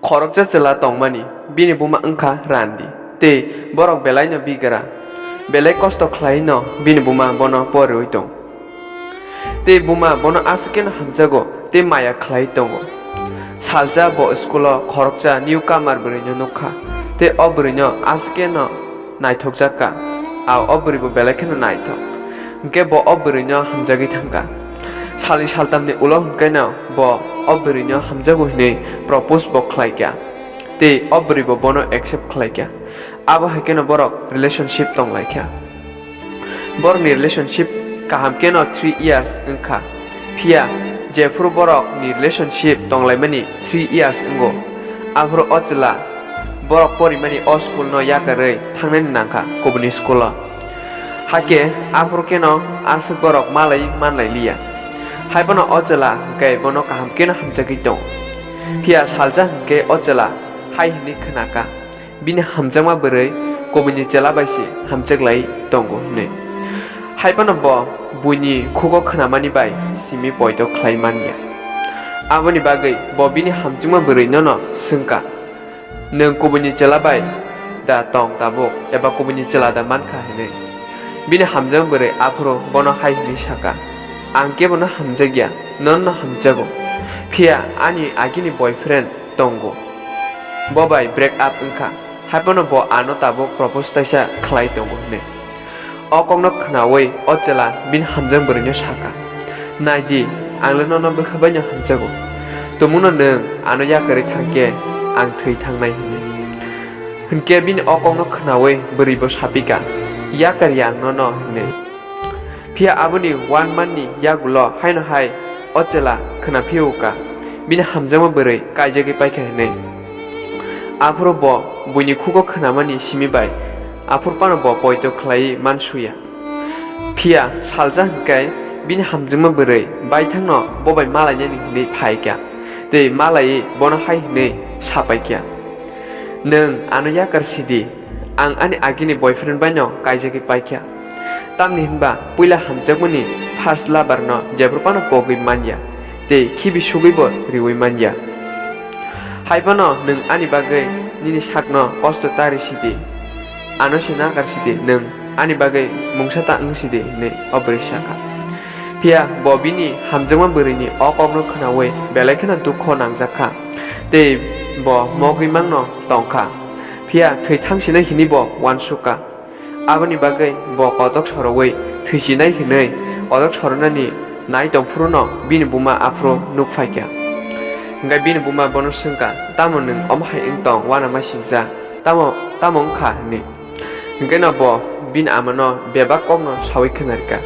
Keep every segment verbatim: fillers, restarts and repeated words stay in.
Khoroksa chwla tongmani, bini buma wngkha Randi, tei borok belaino bigra. Belai kosto khlai'-no bini buma bono poriwi tong. Tei buma bono aswk khe'-no hamjago tei maya khlai tongo. Salsa bo school-o khoroksa newcomer bwrwino nukha, tei o bwrwino aswk khe'-no naithokjak kha. A o bwrwi bo belai kheno naithok. Hwnkhe bo o bwrwino hamjagwi thangkha. Salni saltamni ulo hwnkhe'-no bo o bwrwino hamjago hwnwi propose bo khlaikha. Tei o bwrwi bo bono accept khlaikha. Abo hai kheno borok relationship tonglaikha. Borokni relationship kaham kheno three years wngkha. Phiya jephuru borokni relationship tonglaimani three years wngo, aphuru o chwla borok porimani o school no yakarwi thangnani nangkha kubuni school o. Hakhe aphuru kheno aswk borok malai manlai liya. Haiphano o chwla hwnkhe bono kaham kheno hamjagwi tong. Phiya salsa hwnkhe o chwla hai hwnwi khnakha, bini hamjakma bwrwi kubuni chwla bai se hamjaklai tongo hwnwi. Haiphano bo buini khugo khnamani bai simi poito khlai manya. Aboni bagwi bo bini hamjakma bwrwinono swngkha, "Nwng kubuni chwla bai da tong tabuk, eba kubuni chwla da mankha?" hwnwi. Bini hamjakma bwrwi aphuru bono hai hwnwi sakha, "Ang kebono hamjakya, nono hamjago. Phiya ani agini boyfriend tongo. Bo bai break up wngkha. Haiphano bo ano tabuk propose taisa khlai tongo," hwnwi. O kokno khnaui o chwla bini hamjak bwrwino sakha, "Nai di, ang le nono bwkha baino hamjago. Tumungno nwng ano yakarwi thang khe ang thwi thangnai," hwnwi. Hwnkhe bini o kokno khnaui bwrwibo sapikha, "Yakarya ang nono," hwnwi. Phiya aboni one month ni yagulo haino hai o chwla khna phiyokha, bini hamjakma bwrwi kaijagwi paikha hwnwi. Aphuru bo buini khugo khnamani simi bai aphuru phano bo poito khlaiwi mansuya. Phiya salsa hwnkhe bini hamjakma bwrwi baithangno bo bai malainani hwnwi phaikha, tei malaiwi bono hai hwnwi sapaikha, "Nwng ano yakar sidi, ang ani agini boyfriend baino kaijagwi paikha. Tamni hwnba puila hamjakmani first lover no jephru phano pogwi manya, tei khibi sugwi bo riui manya. Haiphano nwng ani bagwi nini sakno kosto ta ri sidi, ano se nakar sidi, nwng ani bagwi mungsa ta wng sidi," hwnwi o bwrwi sakha. Phiya bo bini hamjakma bwrwini o kokno khnaui belai kheno dukho nangjakha, tei bo mogwi mangno tongkha. Phiya thwi thangsinai hwnwi bo uansukha. Aboni bagwi bo kotok soroui thwisinai hwnwi kotok soronani nai tongphuruno bini buma aphuru nuk phaikha. Hwnkhe bini buma bono swngkha, "Tamo nwng omo hai wng tong, uanama singcha? Tamo, tamo wngkha?" hwnwi. Hwnkhe no bo bini amano bebak kokno saui khwnarikha,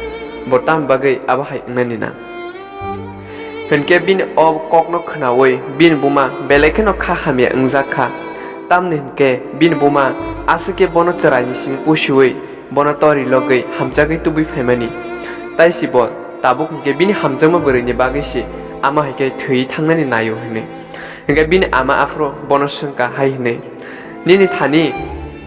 bo tamo bagwi abo hai wngnani nang. Hwnkhe bini o kokno khnaui bini buma belai kheno kha hamya wngjak kha, tamni hwnkhe bini buma aswk khe bono chwraini simi pusiui bono tori logwi hamjagwi tubui phaimani. Tai si bo tabuk hwnkhe bini hamjakma bwrwini bagwi se ama hai khe thwi thangnani naio hwnwi. Hwnkhe bini ama aphuru bono swngkha hai hwnwi, "Nini thani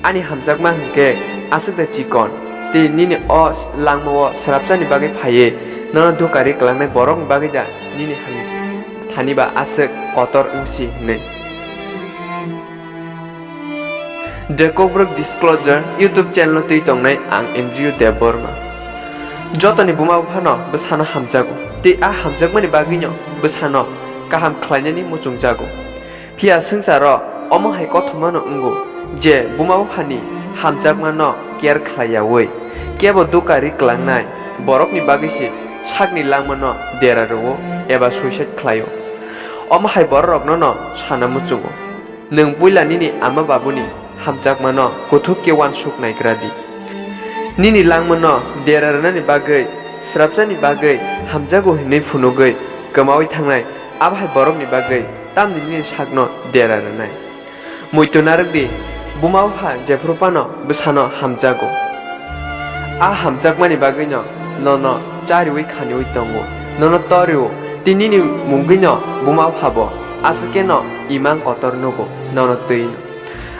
ani hamjakma hwnkhe aswk da chikon, tei nini o langmao swrapchani bagwi phaiwi nono dukari kwlangnai borokni bagwi da nini ham-, thani ba aswk kotor wngsi?" hwnwi. The Kokborok Disclosure YouTube channel-o twi tongnai ang Andrew Debbarma. Jotoni buma buphano bwsano hamjago, tei a hamjakmani bagwino bwsano kaham khlainani muchungjago. Phiya swngcharo omo hai kothomano wngo je buma buphani hamjakmano care khlaiyaui kebo dukari klangnai borokni bagwi se sakni langmano dera rwo eba suicide khlaio. Omo hai bororokno no sana muchungo. Nwng puila nini ama babuni hamjakmano kuthuk khe uansuk naigra di. Nini langmano dera rwnani bagwi, swrapchani bagwi hamjago hwnwi phunugwi kwmaui thangnai abo hai borokni bagwi tamni nini sakno dera rwnai? Muitu narwk di, buma bupha jephru phano bwsano hamjago. A hamjakmani bagwino nono chariui khaniui tongo, nono torio, tei nini mungwino buma buphabo aswk khe no imang kotor nugo, nono twino.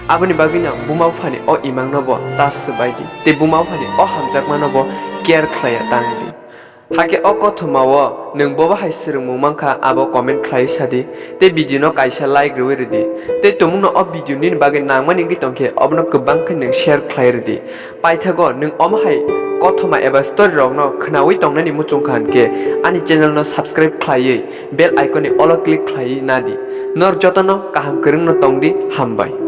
Aboni bagwino buma buphani o imangno bo ta swbai di, tei buma buphani o hamjakmano bo care khlaiya tang di. Hakhe o kothoma o nwng bobo hai swrwngmung mankha abo comment khlai sadi, tei video no kaisa like rwui rwdi, tei tumungno o video nini bagwi nangmani wngwi tongkhe obono kwbang khe nwng share khlai rwdi. Paithago nwng omo hai kothoma eba story rokno khwnaui tongnani muchungkha hinkhe ani channel no subscribe khlaiwi bell icon ni all o click khlaiwi nadi. Nor jotono kaham kwrwngno tongdi, hambai.